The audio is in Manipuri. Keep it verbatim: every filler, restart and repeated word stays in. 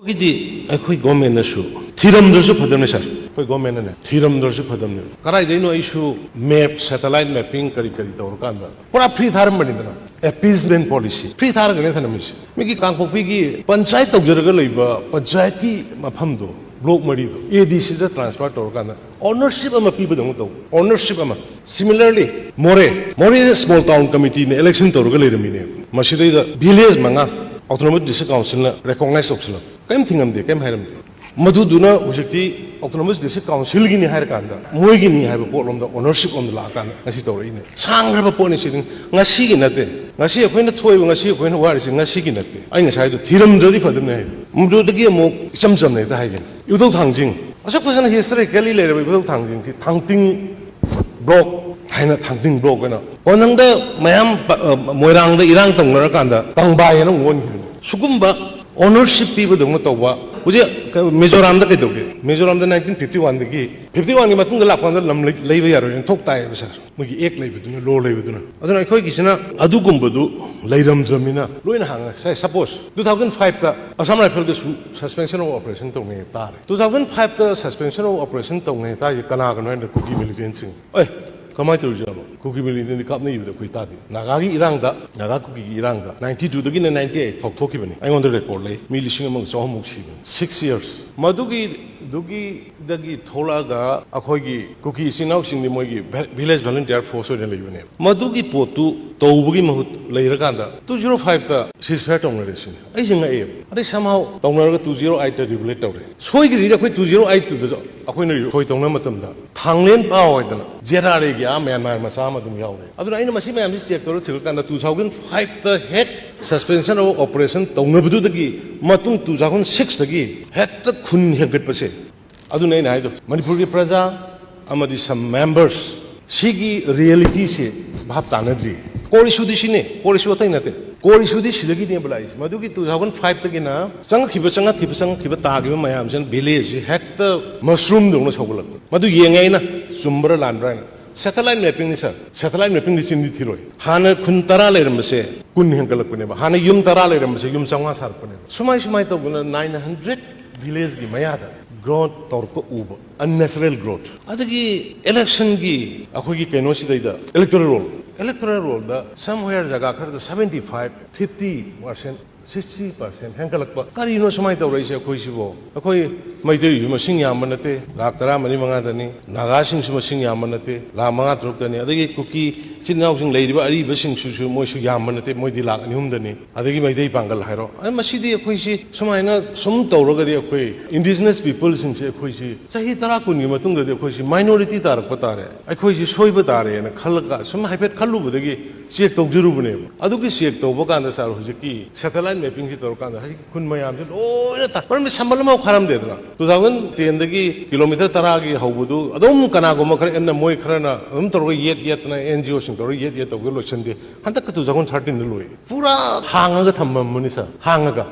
ꯒꯤꯗꯤ ꯑꯩꯈꯣꯏ ꯒꯣꯔꯃꯦꯟꯅꯁꯨ ꯊꯤꯔꯝꯗ꯭ꯔꯁꯨ ꯐꯗꯝꯅꯦ ꯁꯥꯔ꯫ ꯑꯩꯈꯣꯏ ꯒꯣꯔꯃꯦꯟꯅꯅꯦ ꯊꯤꯔꯝꯗ꯭ꯔꯁꯨ ꯐꯗꯝꯅꯦ꯫ ꯀꯗꯥꯏꯗꯩꯅꯣ ꯑꯩꯁꯨ ꯃꯦꯞ, ꯁꯦꯇꯦꯂꯥꯏꯠ ꯃꯦꯞꯄꯤꯡ ꯀꯔꯤ ꯀꯔꯤ ꯇꯧꯔꯀꯥꯟꯗ ꯄꯨꯔꯥ ꯐ꯭ꯔꯤ ꯊꯥꯔꯝꯕꯅꯤꯗꯅ꯫ ꯑꯦꯄꯤꯁꯃꯦꯟ ꯄꯣꯂꯤꯁꯤ ꯐ꯭ꯔꯤ ꯊꯥꯔꯒꯅꯦ ꯊꯅꯝꯃꯤꯁꯦ꯫ ꯃꯤꯒꯤ ꯀꯥꯡꯄꯣꯛꯄꯤꯒꯤ ꯄꯟꯆꯥꯌꯠ ꯇꯧꯖꯔꯒ ꯂꯩꯕ ꯄꯟꯆꯥꯌꯠꯀꯤ ꯃꯐꯝꯗꯣ, ꯕ꯭ꯂꯣꯛ ꯃꯔꯤꯗꯣ ꯑꯦ ꯗꯤ ꯁꯤꯗ ꯇ꯭ꯔꯥꯟꯁꯐꯔ ꯇꯧꯔꯀꯥꯟꯗ ꯑꯣꯅꯔꯁꯤꯞ ꯑꯃ ꯄꯤꯕꯗꯧꯅ ꯇꯧꯕ꯫ ꯑꯣꯅꯔꯁꯤꯞ ꯑꯃ꯫ Similarly, ꯃꯣꯔꯦ, ꯃꯣꯔꯦ ꯁ꯭ꯃꯣꯜ ꯇꯥꯎꯟ ꯀꯃꯤꯇꯤꯅ ꯏꯂꯦꯛꯁꯟ ꯇꯧꯔꯒ ꯂꯩꯔꯝꯃꯤꯅꯦ꯫ ꯃꯁꯤꯗꯩꯗ ꯚꯤꯂꯦꯖ ꯃꯉꯥ ꯑꯣꯇꯣꯅꯣꯃꯁ ꯗꯤꯁꯇ꯭ꯔꯤꯛ ꯀꯥꯎꯟꯁꯤꯜꯅ ꯔꯦꯀꯣꯒꯅꯥꯏꯁ ꯇꯧꯁꯤꯜꯂꯛꯄ꯫ ꯀꯔꯤꯝ ꯊꯤꯡꯉꯝꯗꯦ, ꯀꯔꯤꯝ ꯍꯥꯏꯔꯝꯗꯦ꯫ ꯃꯗꯨꯗꯨꯅ ꯍꯧꯖꯤꯛꯇꯤ ꯑꯣꯇꯣꯅꯣꯃꯁ ꯗꯤꯁꯇ꯭ꯔꯤꯛ ꯀꯥꯎꯟꯁꯤꯜꯒꯤꯅꯤ ꯍꯥꯏꯔꯀꯥꯟꯗ, ꯃꯣꯏꯒꯤꯅꯤ ꯍꯥꯏꯕ ꯄꯣꯠꯂꯣꯝꯗ, ꯑꯣꯅꯔꯁꯤꯞ ꯂꯣꯝꯗ ꯂꯥꯛꯑꯀꯥꯟꯗ ꯉꯁꯤ ꯇꯧꯔꯛꯏꯅꯦ꯫ ꯁꯥꯡꯈ꯭ꯔꯕ ꯄꯣꯠꯅꯤ ꯁꯤꯗꯤ꯫ ꯉꯁꯤꯒꯤ ꯅꯠꯇꯦ꯫ ꯉꯁꯤ ꯑꯩꯈꯣꯏꯅ ꯊꯣꯛꯏꯕ, ꯉꯁꯤ ꯑꯩꯈꯣꯏꯅ ꯋꯥꯔꯤꯁꯤ ꯉꯁꯤꯒꯤ ꯅꯠꯇꯦ꯫ ꯑꯩ ꯉꯁꯥꯏꯗꯣ ꯊꯤꯔꯝꯗ꯭ꯔꯗꯤ ꯐꯗꯝꯅꯦ ꯍꯥꯏ꯫ ꯃꯗꯨꯗꯒꯤ ꯑꯃꯨꯛ ꯏꯆꯝ ꯆꯝꯅ ꯍꯦꯛꯇ ꯍꯥꯏꯒꯦ꯫ ꯏꯕꯨꯙꯧ ꯊꯥꯡꯖꯤꯡ꯫ ꯑꯁꯨꯛ ꯐꯖꯅ ꯍꯤꯁꯇꯣꯔꯤꯀꯦꯜꯂꯤ ꯂꯩꯔꯕ ꯏꯕꯨꯙꯧ ꯊꯥꯡꯖꯤꯡꯁꯤ ꯊꯥꯡꯇꯤꯡ ꯕ꯭ꯂꯣꯛ ꯍꯥꯏꯅ, ꯊꯥꯡꯇꯤꯡ ꯕ꯭ꯂꯣꯛ ꯍꯥꯏꯅ꯫ ꯀꯣꯟꯅꯪꯗ ꯃꯌꯥꯝ ꯄ-, ꯑ, ꯃꯣꯏꯔꯥꯡꯗ ꯏꯔꯥꯡ ꯇꯧꯅꯔꯀꯥꯟꯗ ꯀꯪꯕꯥꯏ ꯍꯥꯏꯅ ꯑꯃꯨꯛ ꯑꯣꯟꯈꯤꯕꯅꯤ꯫ ꯁꯨꯒꯨꯝꯕ ꯑꯣꯅꯔꯁꯤꯞ ꯄꯤꯕꯗꯧꯅ ꯇꯧꯕ꯫ ꯍꯧꯖꯤꯛ ꯀ-, ꯃꯤꯖꯣꯔꯥꯝꯗ ꯀꯩꯗꯧꯒꯦ? ꯃꯤꯖꯣꯔꯥꯝꯗ ꯅꯥꯏꯟꯇꯤꯟ ꯐꯤꯐꯇꯤ ꯋꯥꯟꯗꯒꯤ, ꯐꯤꯐꯇꯤ ꯋꯥꯟꯒꯤ ꯃꯇꯨꯡꯗ ꯂꯥꯛꯄ ꯀꯥꯟꯗ ꯂꯝ ꯂꯩ-, ꯂꯩꯕ ꯌꯥꯔꯣꯏꯅ ꯊꯣꯛ ꯇꯥꯏꯌꯦꯕ ꯁꯥꯔ꯫ ꯃꯣꯏꯒꯤ ꯑꯦꯛ ꯂꯩꯕꯗꯨꯅ, ꯂꯣ ꯂꯩꯕꯗꯨꯅ꯫ ꯑꯗꯨꯅ ꯑꯩꯈꯣꯏꯒꯤꯁꯤꯅ ꯑꯗꯨꯒꯨꯝꯕꯗꯨ ꯂꯩꯔꯝꯗ꯭ꯔꯕꯅꯤꯅ ꯂꯣꯏꯅ ꯍꯥꯡꯉꯦ꯫ ꯁꯦ, ꯁꯄꯣꯁ, ꯇꯨ ꯊꯥꯎꯖꯟ ꯐꯥꯏꯚꯇ ꯑꯁꯥꯝ ꯔꯥꯏꯐꯜꯒꯁꯨ ꯁꯁꯄꯦꯟꯁꯟ ꯑꯣꯐ ꯑꯣꯄꯔꯦꯁꯟ ꯇꯧꯅꯩ ꯇꯥꯔꯦ꯫ ꯇꯨ ꯊꯥꯎꯖꯟ ꯐꯥꯏꯚꯇ ꯁꯁꯄꯦꯟꯁꯟ ꯑꯣꯐ ꯑꯣꯄꯔꯦꯁꯟ ꯇꯧꯅꯩ ꯇꯥꯔꯤꯁꯦ ꯀꯅꯥꯒꯅꯣ ꯍꯥꯏꯅ ꯀꯨꯀꯤ ꯃꯤꯂꯤꯇꯦꯟꯁꯤꯡ꯫ ꯑꯦ, ꯀꯃꯥꯏꯅ ꯇꯧꯔꯤꯖꯥꯠꯅꯣ? ꯀꯨꯀꯤ ꯃꯤꯂꯤꯇꯦꯟꯗꯤ ꯀꯥꯞꯅꯈꯤꯕꯗ ꯑꯩꯈꯣꯏ ꯇꯥꯗꯦ꯫ ꯅꯥꯒꯥꯒꯤ ꯏꯔꯥꯡꯗ, ꯅꯥꯒꯥ ꯀꯨꯀꯤꯒꯤ ꯏꯔꯥꯡꯗ ꯅꯥꯏꯟꯇꯤ ꯇꯨꯗꯒꯤꯅ ꯅꯥꯏꯟꯇꯤ ꯑꯩꯠ ꯐꯥꯎ ꯊꯣꯛꯈꯤꯕꯅꯤ꯫ ꯑꯩꯉꯣꯟꯗ ꯔꯦꯀꯣꯔꯗ ꯂꯩ꯫ ꯃꯤ ꯂꯤꯁꯤꯡ ꯑꯃꯒ ꯆꯍꯨꯝꯃꯨꯛ ꯁꯤꯕꯅꯤ꯫ Six years꯫ ꯃꯗꯨꯒꯤ, ꯗꯨꯒꯤꯗꯒꯤ ꯊꯣꯛꯂꯛꯑꯒ ꯑꯩꯈꯣꯏꯒꯤ ꯀꯨꯀꯤ ꯏꯆꯤꯟ ꯏꯅꯥꯎꯁꯤꯡꯗꯤ ꯃꯣꯏꯒꯤ ꯚꯦ-, ꯚꯤꯂꯦꯖ ꯚꯣꯂꯨꯟꯇꯤꯌꯔ ꯐꯣꯔꯁ ꯑꯣꯏꯅ ꯂꯩꯕꯅꯦꯕ꯫ ꯃꯗꯨꯒꯤ ꯄꯣꯠꯇꯨ ꯇꯧꯕꯒꯤ ꯃꯍꯨꯠ ꯂꯩꯔꯀꯥꯟꯗ ꯇꯨ ꯖꯤꯔꯣ ꯐꯥꯏꯚꯇ ceasefire ꯇꯧꯅꯔꯦ ꯁꯤꯅꯤ꯫ ꯑꯩꯁꯦ ꯉꯛꯑꯦꯕ꯫ ꯑꯗꯩ somehow ꯇꯧꯅꯔꯒ ꯇꯨ ꯖꯤꯔꯣ ꯑꯩꯠꯇ regulate ꯇꯧꯔꯦ꯫ ꯁꯣꯏꯈ꯭ꯔꯤꯗꯤ ꯑꯩꯈꯣꯏ ꯇꯨ ꯖꯤꯔꯣ ꯑꯩꯠꯇꯨꯗꯁꯨ ꯑꯩꯈꯣꯏꯅ ꯁꯣꯏ ꯇꯧꯅꯕ ꯃꯇꯝꯗ ꯊꯥꯡꯂꯦꯟ ꯄꯥꯎ ꯍꯥꯏꯗꯅ ꯖꯦ ꯑꯥꯔ ꯑꯦꯒꯤ ꯑꯥ ꯃ꯭ꯌꯥꯟꯃꯥꯔ ꯃꯆꯥ ꯑꯃ ꯑꯗꯨꯝ ꯌꯥꯎꯔꯦ꯫ ꯑꯗꯨꯅ ꯑꯩꯅ ꯃꯁꯤ ꯃꯌꯥꯝꯁꯤ ꯆꯦꯛ ꯇꯧꯔ ꯊꯤꯔꯀꯥꯟꯗ ꯇꯨ ꯊꯥꯎꯖꯟ ꯐꯥꯏꯚꯇ ꯍꯦꯛ ꯁꯁꯄꯦꯟꯁꯟ ꯑꯣꯐ ꯑꯣꯄꯔꯦꯁꯟ ꯇꯧꯅꯕꯗꯨꯗꯒꯤ ꯃꯇꯨꯡ ꯇꯨ ꯊꯥꯎꯖꯟ ꯁꯤꯛꯁꯇꯒꯤ ꯍꯦꯛꯇ ꯈꯨꯟ ꯍꯦꯟꯒꯠꯄꯁꯦ꯫ ꯑꯗꯨꯅ ꯑꯩꯅ ꯍꯥꯏꯗꯣ, ꯃꯅꯤꯄꯨꯔꯒꯤ ꯄ꯭ꯔꯖꯥ ꯑꯃꯗꯤ some members ꯁꯤꯒꯤ ꯔꯤꯌꯦꯂꯤꯇꯤꯁꯦ ꯚꯥꯞ ꯇꯥꯅꯗ꯭ꯔꯤ꯫ ꯀꯣꯔ ꯏꯁꯨꯗꯤ ꯁꯤꯅꯦ, ꯀꯣꯔ ꯏꯁꯨ ꯑꯇꯩ ꯅꯠꯇꯦ꯫ ꯀꯣꯔ ꯏꯁꯨꯗꯤ ꯁꯤꯗꯒꯤꯅꯦꯕ ꯂꯥꯛꯏꯁꯦ꯫ ꯃꯗꯨꯒꯤ ꯇꯨ ꯊꯥꯎꯖꯟ ꯐꯥꯏꯚꯇꯒꯤꯅ ꯆꯪꯉꯛꯈꯤꯕ, ꯆꯪꯉꯛꯈꯤꯕ, ꯆꯪꯉꯛꯈꯤꯕ ꯇꯥꯈꯤꯕ ꯃꯌꯥꯝꯁꯤꯅ ꯚꯤꯂꯦꯖꯁꯤ ꯍꯦꯛꯇ ꯃꯁꯔꯨꯝꯗꯧꯅ ꯁꯧꯒꯠꯂꯛꯄ꯫ ꯃꯗꯨ ꯌꯦꯡꯉꯦ ꯑꯩꯅ, ꯆꯨꯝꯕ꯭ꯔꯥ ꯂꯥꯟꯕ꯭ꯔꯥ ꯍꯥꯏꯅ꯫ Satellite mapping ꯅꯤ ꯁꯥꯔ꯫ Satellite mapping ꯗꯤ ꯆꯤꯟꯗꯤ ꯊꯤꯔꯣꯏ꯫ ꯍꯥꯟꯅ ꯈꯨꯟ ꯇꯔꯥ ꯂꯩꯔꯝꯕꯁꯦ ꯀꯨꯟ ꯍꯦꯟꯒꯠꯂꯛꯄꯅꯦꯕ꯫ ꯍꯥꯟꯅ ꯌꯨꯝ ꯇꯔꯥ ꯂꯩꯔꯝꯕꯁꯦ ꯌꯨꯝ ꯆꯥꯝꯃꯉꯥ ꯁꯥꯔꯛꯄꯅꯦꯕ꯫ ꯁꯨꯃꯥꯏ ꯁꯨꯃꯥꯏ ꯇꯧꯗꯅ nine hundred village ꯀꯤ ꯃꯌꯥꯗ growth ꯇꯧꯔꯛꯄ ꯎꯕ, unnatural growth꯫ ꯑꯗꯒꯤ election ꯒꯤ ꯑꯩꯈꯣꯏꯒꯤ ꯀꯩꯅꯣꯁꯤꯗꯩꯗ electoral roll, electoral roll ꯗ somewhere ꯖꯒꯥ ꯈꯔꯗ seventy five, fifty percent, sixty percent ꯍꯦꯟꯒꯠꯂꯛꯄ꯫ ꯀꯔꯤꯅꯣ ꯁꯨꯃꯥꯏꯅ ꯇꯧꯔꯛꯏꯁꯦ ꯑꯩꯈꯣꯏꯁꯤꯕꯣ? ꯑꯩꯈꯣꯏ ꯃꯩꯇꯩꯁꯨ ꯃꯁꯤꯡ ꯌꯥꯝꯕ ꯅꯠꯇꯦ, ꯂꯥꯈ ꯇꯔꯥ ꯃꯔꯤ ꯃꯉꯥꯗꯅꯤ꯫ ꯅꯥꯒꯥꯁꯤꯡꯁꯨ ꯃꯁꯤꯡ ꯌꯥꯝꯕ ꯅꯠꯇꯦ, ꯂꯥꯈ ꯃꯉꯥ ꯇꯔꯨꯛꯇꯅꯤ꯫ ꯑꯗꯒꯤ ꯀꯨꯀꯤ ꯏꯆꯤꯟ ꯏꯅꯥꯎꯁꯤꯡ ꯂꯩꯔꯤꯕ ꯑꯔꯤꯕꯁꯤꯡꯁꯤꯁꯨ ꯃꯣꯏꯁꯨ ꯌꯥꯝꯕ ꯅꯠꯇꯦ, ꯃꯣꯏꯗꯤ ꯂꯥꯈ ꯑꯅꯤ ꯑꯍꯨꯝꯗꯅꯤ꯫ ꯑꯗꯒꯤ ꯃꯩꯇꯩ ꯄꯥꯡꯒꯜ ꯍꯥꯏꯔꯣ꯫ ꯑ, ꯃꯁꯤꯗꯤ ꯑꯩꯈꯣꯏꯁꯤ ꯁꯨꯃꯥꯏꯅ ꯁꯨꯝ ꯇꯧꯔꯒꯗꯤ ꯑꯩꯈꯣꯏ indigenous people ꯁꯤꯡꯁꯦ ꯑꯩꯈꯣꯏꯁꯤ ꯆꯍꯤ ꯇꯔꯥ ꯀꯨꯟꯒꯤ ꯃꯇꯨꯡꯗꯗꯤ ꯑꯩꯈꯣꯏꯁꯤ minority ꯇꯥꯔꯛꯄ ꯇꯥꯔꯦ, ꯑꯩꯈꯣꯏꯁꯤ ꯁꯣꯏꯕ ꯇꯥꯔꯦꯅ ꯈꯜꯂꯒ ꯁꯨꯝ ꯍꯥꯏꯐꯦꯠ ꯈꯜꯂꯨꯕꯗꯒꯤ check ꯇꯧꯖꯔꯨꯕꯅꯦꯕ꯫ ꯑꯗꯨꯒꯤ check ꯇꯧꯕ ꯀꯥꯟꯗ ꯁꯥꯔ, ꯍꯧꯖꯤꯛꯀꯤ satellite mapping ꯁꯤ ꯇꯧꯔꯀꯥꯟꯗ ꯍꯧꯖꯤꯛ ꯈꯨꯟ ꯃꯌꯥꯝꯁꯦ ꯂꯣꯏꯅ ꯇꯥ-, ꯃꯔꯝꯗꯤ ꯁꯝꯕꯜ ꯑꯃꯐꯥꯎ ꯈꯥꯔꯝꯗꯦꯗꯅ꯫ Two thousand ten ꯗꯒꯤ kilometre ꯇꯔꯥꯒꯤ ꯍꯧꯕꯗꯨ ꯑꯗꯨꯝ ꯀꯅꯥꯒꯨꯝꯕ ꯈꯔ ꯑꯦꯝꯅ ꯃꯣꯏ ꯈꯔꯅ ꯑꯗꯨꯝ ꯇꯧꯔꯒ ꯌꯦꯠ ꯌꯦꯠꯇꯅ N G O ꯁꯤꯡ ꯇꯧꯔꯒ ꯌꯦꯠ ꯌꯦꯠ ꯇꯧꯔꯒ ꯂꯣꯏꯁꯤꯟꯗꯦ꯫ ꯍꯟꯗꯛꯀ two thousand thirteen ꯗ ꯂꯣꯏ꯫ ꯄꯨꯔꯥ ꯍꯥꯡꯉꯒ ꯊꯝꯃꯝꯕꯅꯤ ꯁꯥꯔ, ꯍꯥꯡꯉꯒ꯫